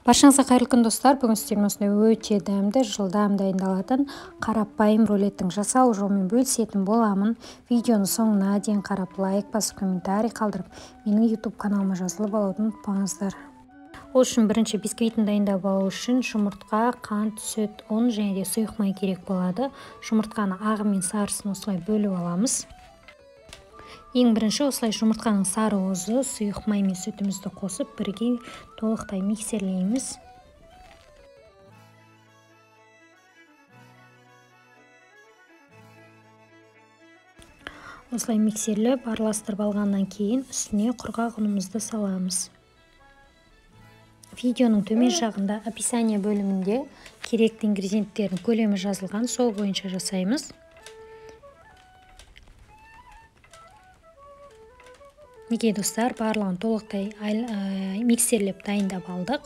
Баршаңызға қайырлы күн, достар. Бүгін сіздермен осындай өте дәмді, жылдам дайындалатын қарапайым рулеттің жасалу жолымен бөлісетін боламын. Видеоны соңына дейін қарап, лайк басып, комментарий қалдырып, менің YouTube каналыма жазылып алуды ұмытпаңыздар. Ол үшін бірінші бисквитін дайындап алу үшін жұмыртқа, қант, сүт, ұн және де сұйық май керек болады. Жұмыртқаны ағы мен сарысын осылай бөліп аламыз. Ең бірінші осылай жұмыртқаның сары уызы, сұйық май мен сүтімізді қосып бірге толықтай миксерлейміз. Осылай миксерлеп, араластырып алғаннан кейін үстіне құрғақ ұнымызды саламыз. Видеоның төмен жағында описание бөлімінде керекті ингредиенттердің көлемі жазылған, сол бойынша жасаймыз. Неге, достар, барлығын толықтай миксерлеп дайындап алдық.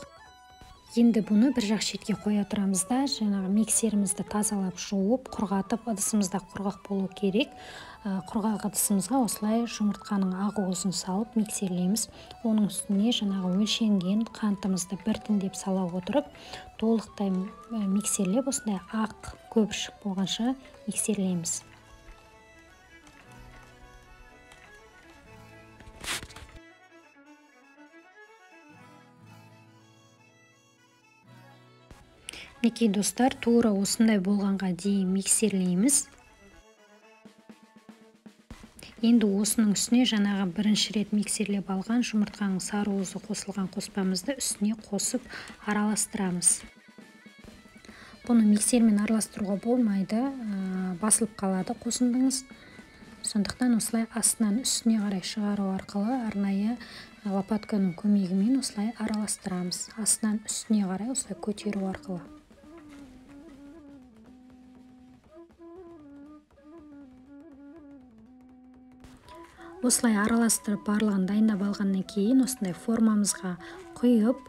Енді бұны бір жақ шетке қоя тұрамыз да, жаңағы миксерімізді тазалап, жуып, құрғатып, ыдысымызда құрғақ болу керек. Құрғақ ыдысымызға осылай жұмыртқаның ақ уызын салып миксерлейміз. Оның үстіне жаңағы өлшенген қантымызды біртіндеп сала отырып, толықтай миксерлеп, осындай ақ көпіршік болғанша миксерлейміз. Мінекей, достар, тура осындай болғанға дейін миксерлейміз. Енді осының үстіне жаңағы бірінші рет миксерлеп алған жұмыртқаның сары уызы қосылған қоспамызды үстіне қосып араластырамыз. Бұны миксермен араластыруға болмайды, басылып қалады қосындыңыз. Сондықтан осылай астынан үстіне қарай шығару арқылы арнайы лопатканың көмегімен осылай араластырамыз. Астынан үстіне қарай осылай көтеру арқылы. Осылай араластырып барлығын дайындап алғаннан кейін осындай формамызға құйып,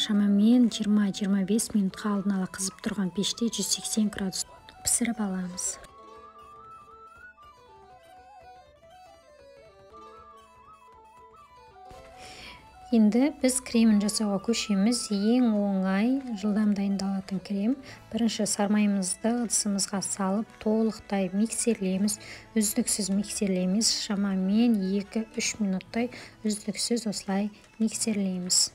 шамамен 20-25 минутқа алдын ала қызып тұрған пеште 180 градус пісіріп аламыз. Енді біз кремін жасауға көшеміз. Ең оңай, жылдам дайындалатын крем. Бірінші сармайымызды ыдысымызға салып, толықтай миксерлейміз. Үздіксіз миксерлейміз. Шамамен 2-3 минуттай үздіксіз осылай миксерлейміз.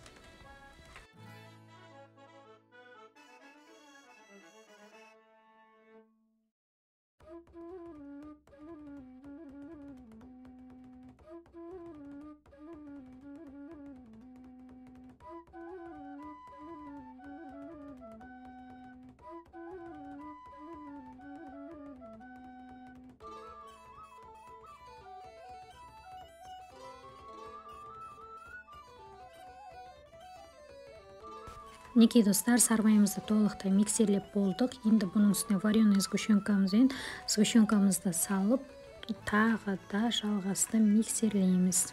Мінекей, достар, сармайымызды толықтай миксерлеп болдық. Енді бұның үстіне вареный сгущенкамызбен сгущенкамызды салып, тағы да жалғасты миксерлейміз.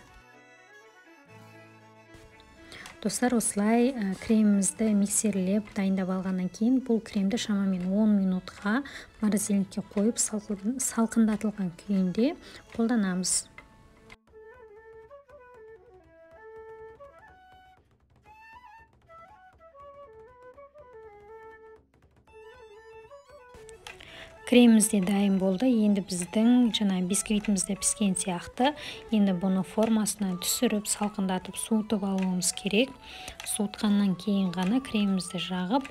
Достар, осылай кремімізді миксерлеп дайындап алғаннан кейін бұл кремді шамамен 10 минутқа морозильникке қойып, салқындатылған күйінде қолданамыз. Креміміз де дайын болды. Енді біздің жаңа бисквитіміз де піскен сияқты. Енді бұны формасына түсіріп, салқындатып, суытып алуымыз керек. Суытқаннан кейін ғана кремімізді жағып,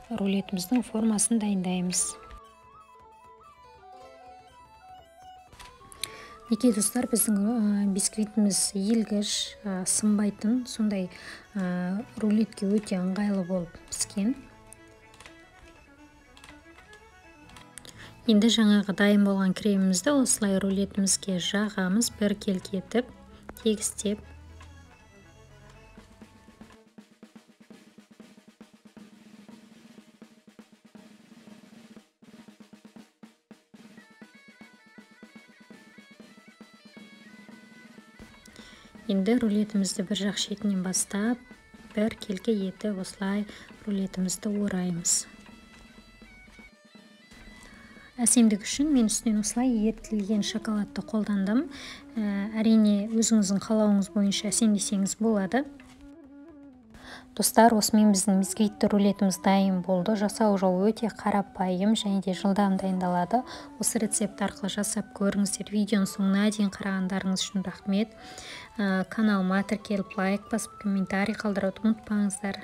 рулетіміздің формасын дайындаймыз. Мінекей, достар, біздің бисквитіміз елгіш, сынбайтын, сондай рулетке өте ыңғайлы болып піскен. Енді жаңағы дайын болған кремімізді осылай рулетімізге жағамыз, біркелкі етіп, тегістеп. Енді рулетімізді бір жақ шетінен бастап, біркелкі етіп осылай рулетімізді ораймыз. Әсемдік үшін мен үстінен осылай ерітілген шоколадты қолдандым. Әрине, өзіңіздің қалауыңыз бойынша әсемдесеңіз болады. Достар, осымен біздің бисквитті рулетіміз дайын болды. Жасау жолы өте қарапайым және де жылдам дайындалады. Осы рецепт арқылы жасап көріңіздер. Видеоның соңына дейін қарағандарыңыз үшін рахмет. Каналыма тіркеліп, лайк басып, комментарий қалдыруды ұмытпаңыздар.